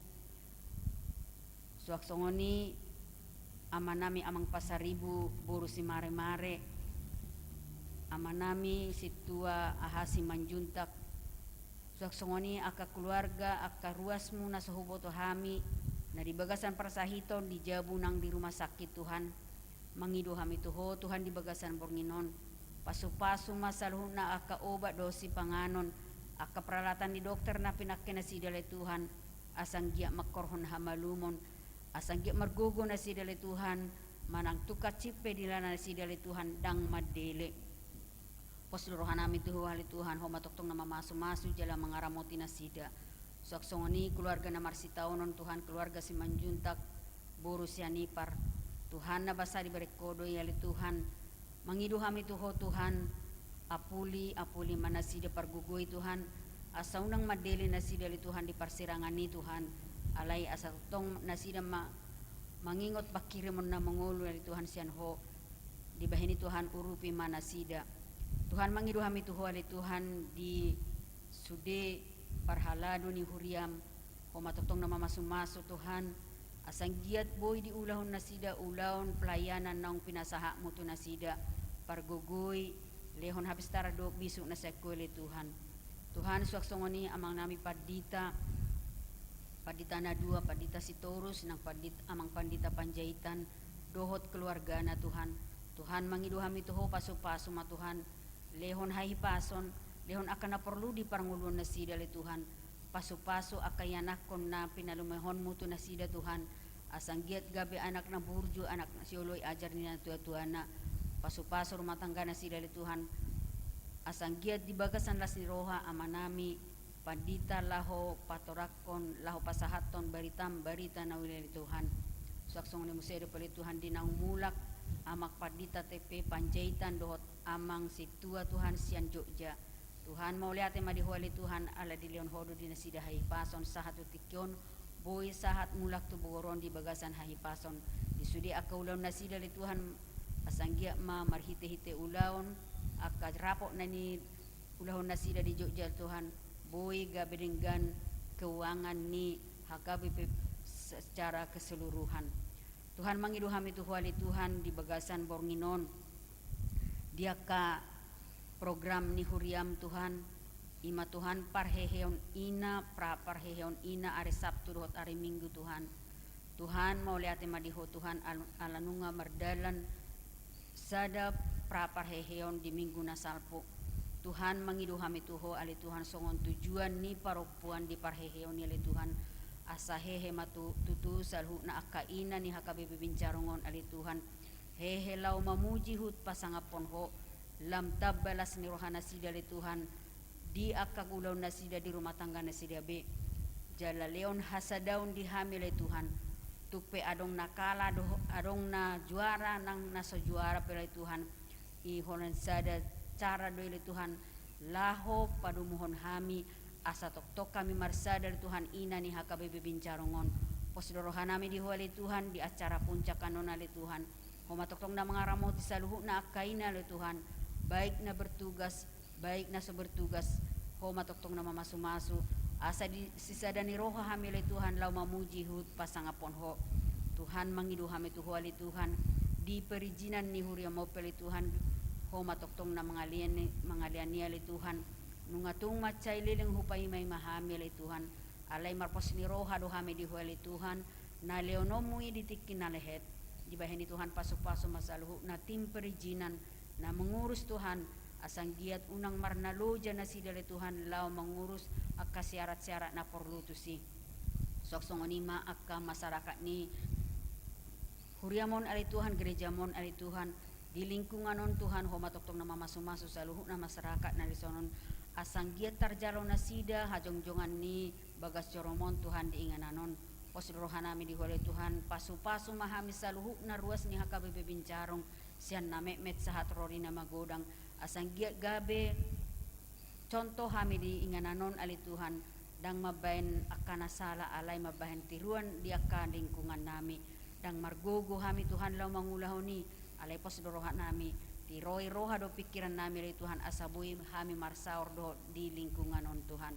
suang songon i amanami Amang Pasaribu boru Simaremare, amanami Sintua Aha Simanjuntak, suang songon i angka keluarga, angka ruasmu na so huboto hami, na di bagasan parsahiton di jabu nang di rumah sakit Tuhan. Mangido hami tu Ho Tuhan di bagasan borngin on. Pasupasu ma saluhutna angka obat dohot sipanganon, angka peralatan ni dokter na pinangke nasida ale Tuhan, asa anggiat mangkorhon hamalumon, asa anggiat margogo nasida ale Tuhan, manang tung hansit pe dihilala nasida ale Tuhan ndang mandele. Pos do rohanami tu Ho ale Tuhan, Ho ma tongtong na mamasumasu jala mangaramoti nasida. Suang songon i keluarga na marsitaonon Tuhan, keluarga Simanjuntak boru Sianipar. Tuhan na basa dibereng Ho do i ale Tuhan. Mangido hami tu Ho Tuhan, apuli, apuli ma nasida, pargogoi Tuhan, asa unang mandele nasida ale Tuhan di parsirangan i Tuhan. Alai asa tongtong nasida ma mangingot panghirimon na mangolu ale Tuhan sian Ho. Dibahen i Tuhan urupi ma nasida. Tuhan, mangido hami tu Ho ale Tuhan di sude parhalado ni huriam, Ho ma tongtong na mamasumasu Tuhan, asa anggiat boi diulahon nasida ulaon pelayanan naung pinasahatmu tu nasida, pargogoi, lehon hapistaran dohot bisuk na sian Ho ale Tuhan. Tuhan, suang songon i amangnami pandita, pandita na dua, pandita Sitorus, nang pandit-, amang pandita Panjaitan, dohot keluargana Tuhan. Tuhan, mangido hami tu Ho, pasupasu ma Tuhan, lehon hahipason, lehon angka na porlu di parngoluon nasida ale Tuhan. Pasupasu angka ianakkon na pinalumehonmu tu nasida Tuhan, asa anggiat gabe anak na burju, anak na sioloi ajar ni natuatuana. Pasupasu rumah tangga nasida ale Tuhan, asa anggiat di bagasan las ni roha amanami pandita laho patorangkon, laho pasahathon baritam, barita na uli ale Tuhan. Suang songon i muse dope ale Tuhan di naung mulak, amang pandita T P Panjaitan dohot amang Sintua Tuhan sian Jogja. Tuhan, mauliate ma di Ho ale Tuhan, ala dilehon Ho do di nasida hahipason sahat tu tingki on, boi sahat mulak tu boru on di bagasan hahipason. Di sude angka ulaon nasida ale Tuhan, asa anggiat ma marhitehite ulaon, angka rapot na niulahon nasida di Jogja Tuhan, boi gabe denggan keuangan ni H K B P secara keseluruhan. Tuhan, mangido hami tu Ho ale Tuhan di bagasan borngin on, di angka program ni huriam Tuhan, i ma Tuhan parheheon ina, pra-, parheheon ina ari Sabtu dohot ari Minggu Tuhan. Tuhan, mauliate ma di Ho Tuhan, al-, ala nunga mardalan sada pra parheheon di Minggu na salpu. Tuhan, mangido hami tu Ho ale Tuhan songon tujuan ni parompuan di parheheon i ale Tuhan, Asa hehe ma tu, tutu saluhutna angka ina ni H K B P Bincarong on ale Tuhan, hehe laho mamuji huhut pasangaphon Ho, lam tamba las ni rohanasida ale Tuhan, di angka ulaonnasida di rumah tangganasida be. Jala lehon hasadaon di hami ale Tuhan, tung pe adong na kalah dohot adong na juara nang na so juara pe ale Tuhan, i holan sada cara do i ale Tuhan, laho padomuhon hami, asa tongtong hami marsada ale Tuhan ina ni H K B P Bincarong on. Pos do rohanami di Ho ale Tuhan, di acara puncak annon ale Tuhan. Ho ma tongtong na mangaramoti saluhutna angka ina ale Tuhan, baik na bertugas, baik na so bertugas, Ho ma tongtong na mamasumasu, asa di sisada ni roha hami ale Tuhan laho mamuji huhut pasangaphon Ho. Tuhan, mangido hami tu Ho ale Tuhan, di perizinan ni huriaM on pe ale Tuhan, Ho ma tongtong na mangalean i, mangalean i ale Tuhan. Nunga tung mansai leleng hupaimaima hami ale Tuhan, alai marpos ni roha do hami di Ho ale Tuhan, na lehononMu i di tingki na lehet. Dibahen i Tuhan pasupasu ma saluhutna tim perizinan, na mengurus Tuhan, asa anggiat unang marnaloja nasida ale Tuhan laho mengurus angka syarat-syarat na porlu tusi. Suang songon i ma angka masyarakat ni huriaM on ale Tuhan, gerejaM on ale Tuhan, di lingkungan on Tuhan, Ho ma tongtong na mamasumasu saluhutna masyarakat na dison on, asa anggiat tarjalo nasida hajongjongan ni bagas joroM on Tuhan di inganan on. Pos do rohanami di Ho ale Tuhan, pasupasu ma hami saluhutna ruas ni H K B P Bincarong, sian na metmet sahat rori na magodang, asa anggiat gabe contoh hami di inganan on ale Tuhan, ndang mambahen angka na sala alai mambahen tiruan di angka lingkungannami. Ndang margogo hami Tuhan laho mangulahon i, alai pos do rohanami, tiroi roha dohot pingkirannami ale Tuhan, asa boi hami marsaor dohot di lingkungan on Tuhan.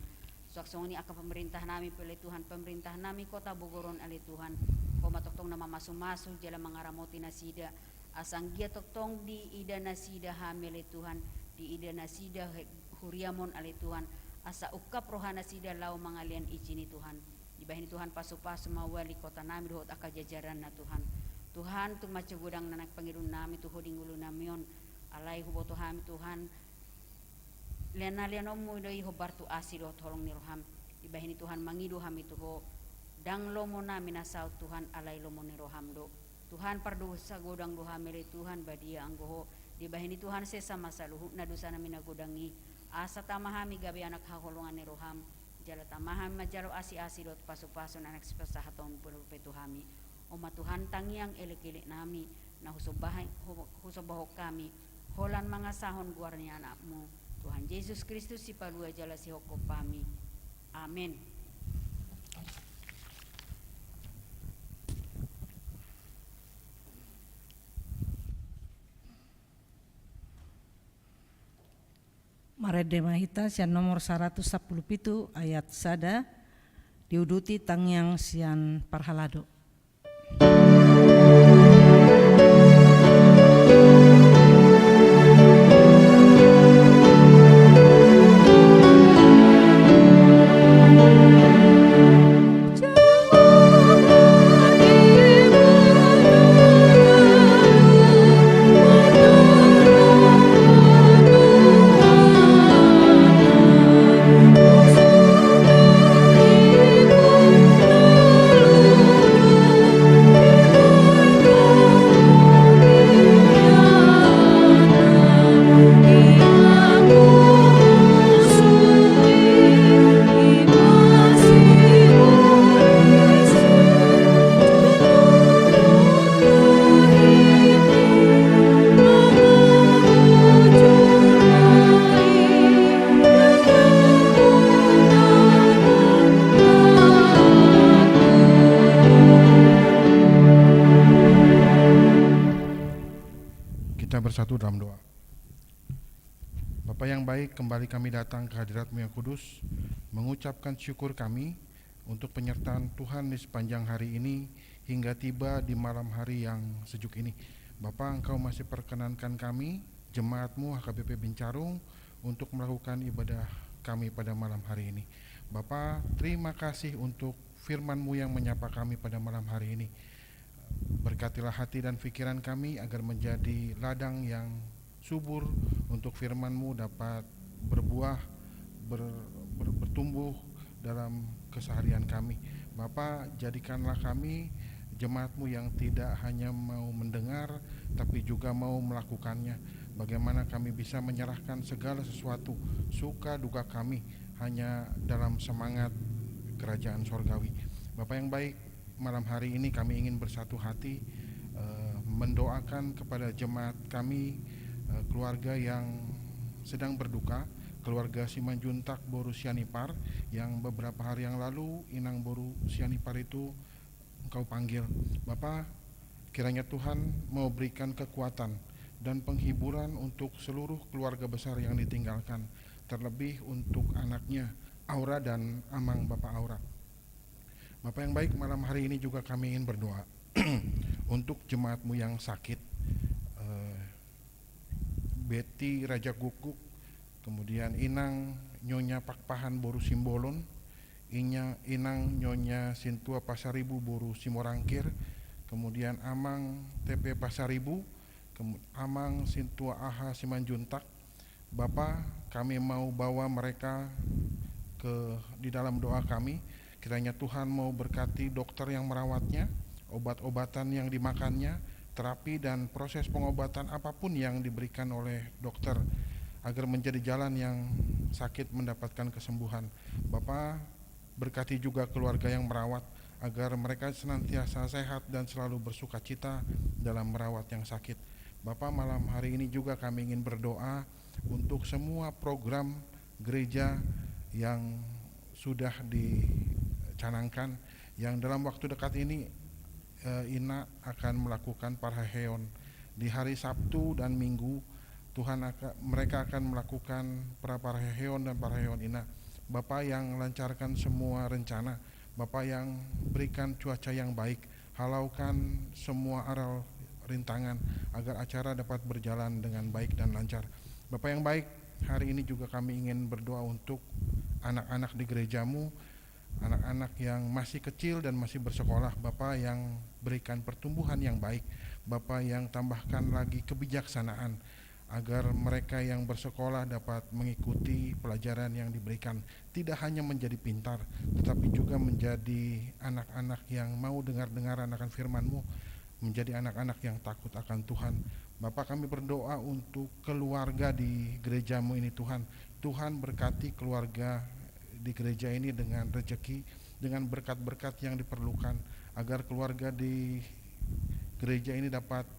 Suang songon i angka pemerintahnami pe ale Tuhan, pemerintahnami Kota Bogor on ale Tuhan, Ho ma tongtong na mamasumasu jala mangaramoti nasida, asa anggiat tongtong diida nasida hami ale Tuhan, diida nasida he-, huriaM on ale Tuhan, asa ungkap rohanasida laho mangalean isi ni Tuhan. Dibahen i Tuhan pasupasu ma wali kotanami dohot angka jajaranna Tuhan. Tuhan, tung mansai godang na naeng pangidoannami tu Ho di ngolunami on, alai huboto hami Tuhan, lean na leanonMu do i hombar tu asi dohot holong ni rohaM. Dibahen i Tuhan mangido hami tu Ho, ndang lomonami na saut Tuhan, alai lomo ni rohaM do. Tuhan, pardosa godang do hami ale Tuhan, badia anggo Ho. Dibahen i Tuhan sesa ma saluhutna dosanami na godang i. Asa tama hami gabe anak haholongan ni rohaM. Jala tama hami manjalo asi-asi dohot pasupasu na naeng sipasahatonMu pe tu hami. On ma Tuhan tangiang elekkeleknami, na husombahi-, hu-, husombahon hami, holan mangasahon goar ni AnakMu, Tuhan Jesus Kristus, Sipalua jala Sihophop hami. Amen. Marende ma hita sian nomor saratus sampulu pitu ayat sada, diuduti tangiang sian parhalado. Kita bersatu dalam doa. Bapa yang baik, kembali kami datang ke hadirat-Mu yang kudus, mengucapkan syukur kami untuk penyertaan Tuhan di sepanjang hari ini hingga tiba di malam hari yang sejuk ini. Bapa, Engkau masih perkenankan kami, jemaat-Mu H K B P Bincarung, untuk melakukan ibadah kami pada malam hari ini. Bapa, terima kasih untuk firman-Mu yang menyapa kami pada malam hari ini. Berkatilah hati dan pikiran kami agar menjadi ladang yang subur untuk firman-Mu dapat berbuah, ber-, ber-, bertumbuh dalam keseharian kami. Bapa, jadikanlah kami jemaat-Mu yang tidak hanya mau mendengar, tapi juga mau melakukannya. Bagaimana kami bisa menyerahkan segala sesuatu, suka duka kami, hanya dalam semangat kerajaan sorgawi. Bapa yang baik, malam hari ini kami ingin bersatu hati, eh, mendoakan kepada jemaat kami, eh, keluarga yang sedang berduka, keluarga Simanjuntak boru Sianipar, yang beberapa hari yang lalu inang boru Sianipar itu Engkau panggil. Bapa, kiranya Tuhan mau berikan kekuatan dan penghiburan untuk seluruh keluarga besar yang ditinggalkan, terlebih untuk anaknya, Aura, dan Amang Bapa Aura. Bapa yang baik, malam hari ini juga kami ingin berdoa untuk jemaat-Mu yang sakit, eh, Betty Rajagukguk, kemudian Inang Nyonya Pakpahan boru Simbolon, Inya, Inang Nyonya Sintua Pasaribu boru Simorangkir, kemudian Amang T P Pasaribu, kemu-, Amang Sintua Aha Simanjuntak. Bapa, kami mau bawa mereka ke, di dalam doa kami. Kiranya Tuhan mau berkati dokter yang merawatnya, obat-obatan yang dimakannya, terapi dan proses pengobatan apapun yang diberikan oleh dokter, agar menjadi jalan yang sakit mendapatkan kesembuhan. Bapa, berkati juga keluarga yang merawat, agar mereka senantiasa sehat dan selalu bersukacita dalam merawat yang sakit. Bapa, malam hari ini juga kami ingin berdoa untuk semua program gereja yang sudah dicanangkan, yang dalam waktu dekat ini, eh, Ina akan melakukan parheheon di hari Sabtu dan Minggu. Tuhan aka-, mereka akan melakukan pra-, parheheon dan parheheon Ina. Bapa yang lancarkan semua rencana, Bapa yang berikan cuaca yang baik, halaukan semua aral rintangan agar acara dapat berjalan dengan baik dan lancar. Bapa yang baik, hari ini juga kami ingin berdoa untuk anak-anak di gereja-Mu, anak-anak yang masih kecil dan masih bersekolah. Bapa yang berikan pertumbuhan yang baik, Bapa yang tambahkan lagi kebijaksanaan, agar mereka yang bersekolah dapat mengikuti pelajaran yang diberikan, tidak hanya menjadi pintar, tetapi juga menjadi anak-anak yang mau dengar-dengaran akan firman-Mu, menjadi anak-anak yang takut akan Tuhan. Bapa, kami berdoa untuk keluarga di gereja-Mu ini, Tuhan. Tuhan, berkati keluarga di gereja ini dengan rezeki, dengan berkat-berkat yang diperlukan, agar keluarga di gereja ini dapat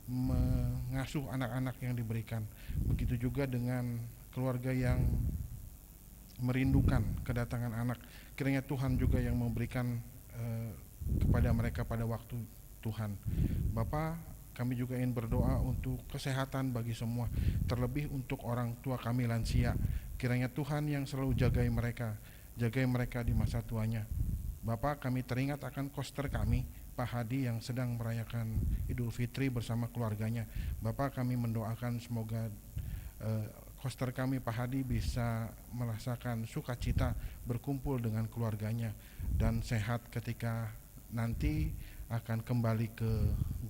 mengasuh anak-anak yang diberikan. Begitu juga dengan keluarga yang merindukan kedatangan anak. Kiranya Tuhan juga yang memberikan, eh, kepada mereka pada waktu, Tuhan. Bapa, kami juga ingin berdoa untuk kesehatan bagi semua, terlebih untuk orang tua kami lansia. Kiranya Tuhan yang selalu jagai mereka, jagai mereka di masa tuanya. Bapa, kami teringat akan koster kami, Pak Hadi, yang sedang merayakan Idul Fitri bersama keluarganya. Bapa, kami mendoakan semoga, eh, koster kami, Pak Hadi, bisa merasakan sukacita berkumpul dengan keluarganya dan sehat ketika nanti akan kembali ke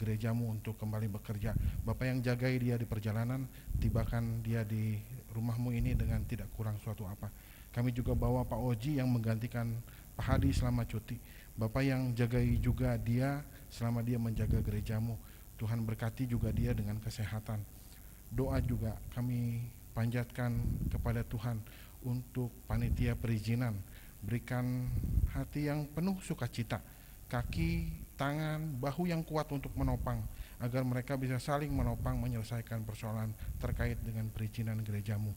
gereja-Mu untuk kembali bekerja. Bapa yang jagai dia di perjalanan, tibakan dia di rumah-Mu ini dengan tidak kurang suatu apa. Kami juga bawa Pak Oji yang menggantikan Pak Hadi selama cuti. Bapa yang jagai juga dia selama dia menjaga gereja-Mu. Tuhan, berkati juga dia dengan kesehatan. Doa juga kami panjatkan kepada Tuhan untuk panitia perizinan. Berikan hati yang penuh sukacita, kaki, tangan, bahu yang kuat untuk menopang, agar mereka bisa saling menopang menyelesaikan persoalan terkait dengan perizinan gereja-Mu.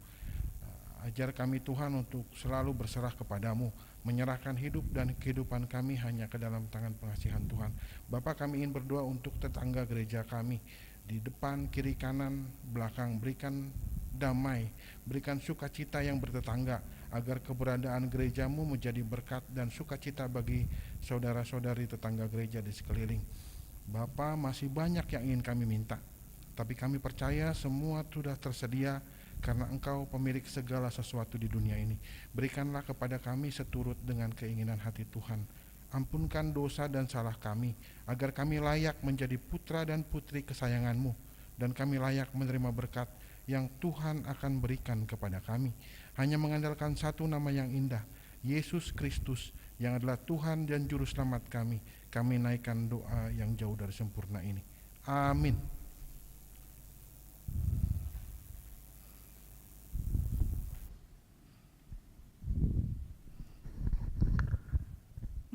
Ajar kami, Tuhan, untuk selalu berserah kepada-Mu, menyerahkan hidup dan kehidupan kami hanya ke dalam tangan pengasihan Tuhan. Bapa, kami ingin berdoa untuk tetangga gereja kami, di depan, kiri, kanan, belakang. Berikan damai, berikan sukacita yang bertetangga, agar keberadaan gereja-Mu menjadi berkat dan sukacita bagi saudara-saudari tetangga gereja di sekeliling. Bapa, masih banyak yang ingin kami minta, tapi kami percaya semua sudah tersedia karena Engkau pemilik segala sesuatu di dunia ini. Berikanlah kepada kami seturut dengan keinginan hati Tuhan. Ampunkan dosa dan salah kami, agar kami layak menjadi putra dan putri kesayangan-Mu, dan kami layak menerima berkat yang Tuhan akan berikan kepada kami. Hanya mengandalkan satu nama yang indah, Yesus Kristus, yang adalah Tuhan dan Juru Selamat kami, kami naikkan doa yang jauh dari sempurna ini. Amin.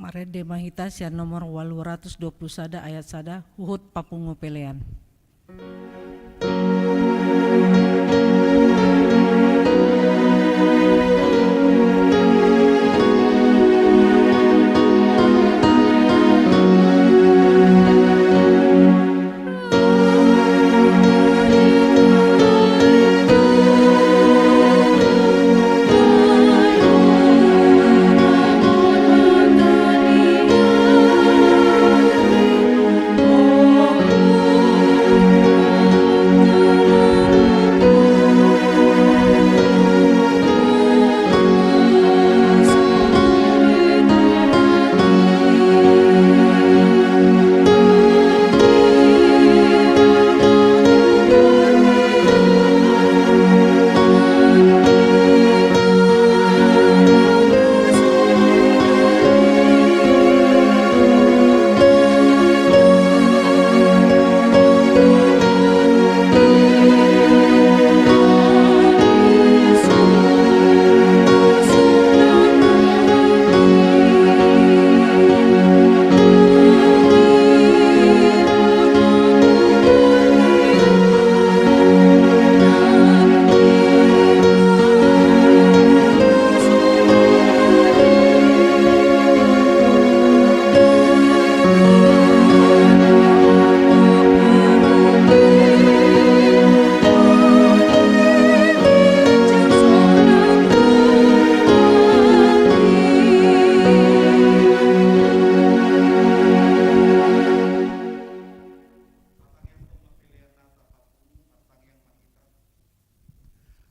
Marende ma hita sian nomor ualu ratus dua pulu sada ayat sada, huhut papungu pelean.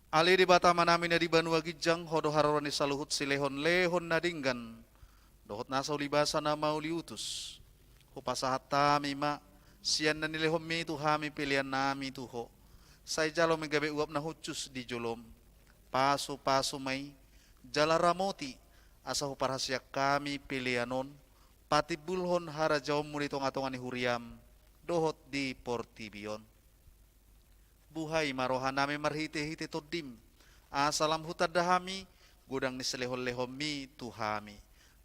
Ale Debata Amanami na di banua ginjang, Ho do haroro ni saluhut silehonlehon na denggan dohot nasa ulibasa na mauliutus. Hupasahat hami ma sian na nilehonmi tu hami peleannami tu Ho. Sai jalo ma i gabe uap na hushus di jolom. Pasupasu ma i jala ramoti, asa huparhaseang hami pelean on patimbulhon harajaonmu di tongatonga ni huriam dohot di portibi on. Buhai ma rohanami marhitehite Tondim, asa lam hutanda hami godang ni silehonlehonmi tu hami,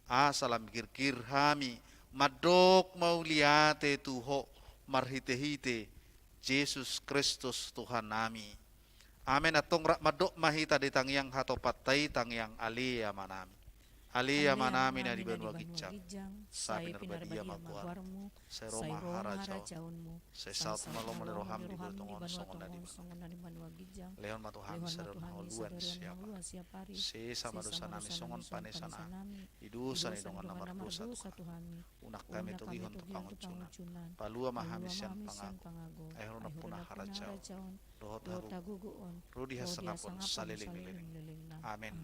asa lam girgir hami mandok mauliate tu Ho marhitehite Jesus Kristus Tuhannami. Amen. Antong rap mandok ma hita di tangiang hatopanta i, tangiang Ale Amanami. Ale Amanami na di banua ginjang, sai pinarbadia ma goarmu, sai ro ma harajaonmu, sai saut ma lomo ni roham di banua tonga on songon na di banua ginjang. Lehon ma tu hami sadari on hangoluan siap ari. Sesa ma dosanami songon panesanami di dosa ni dongan na mardosa tu hami. Unang hami togihon tu pangunjunan. Palua ma hami sian pangago. Ai Ho do nampuna harajaon dohot hagogoon ro di hasangapon saleleng ni lelengna. Amen.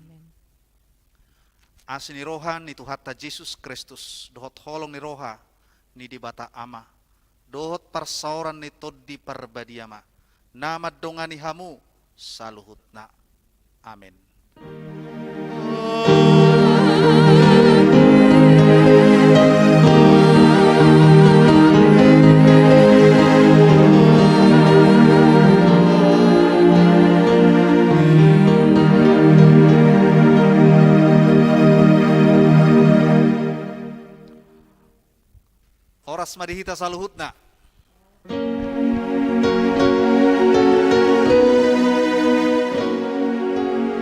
Asi ni roha ni Tuhanta Jesus Kristus dohot holong ni roha ni Debata Ama dohot parsaoran ni Tondi Parbadia ma na mandongani hamu saluhutna. Amen. Horas ma di hita saluhutna.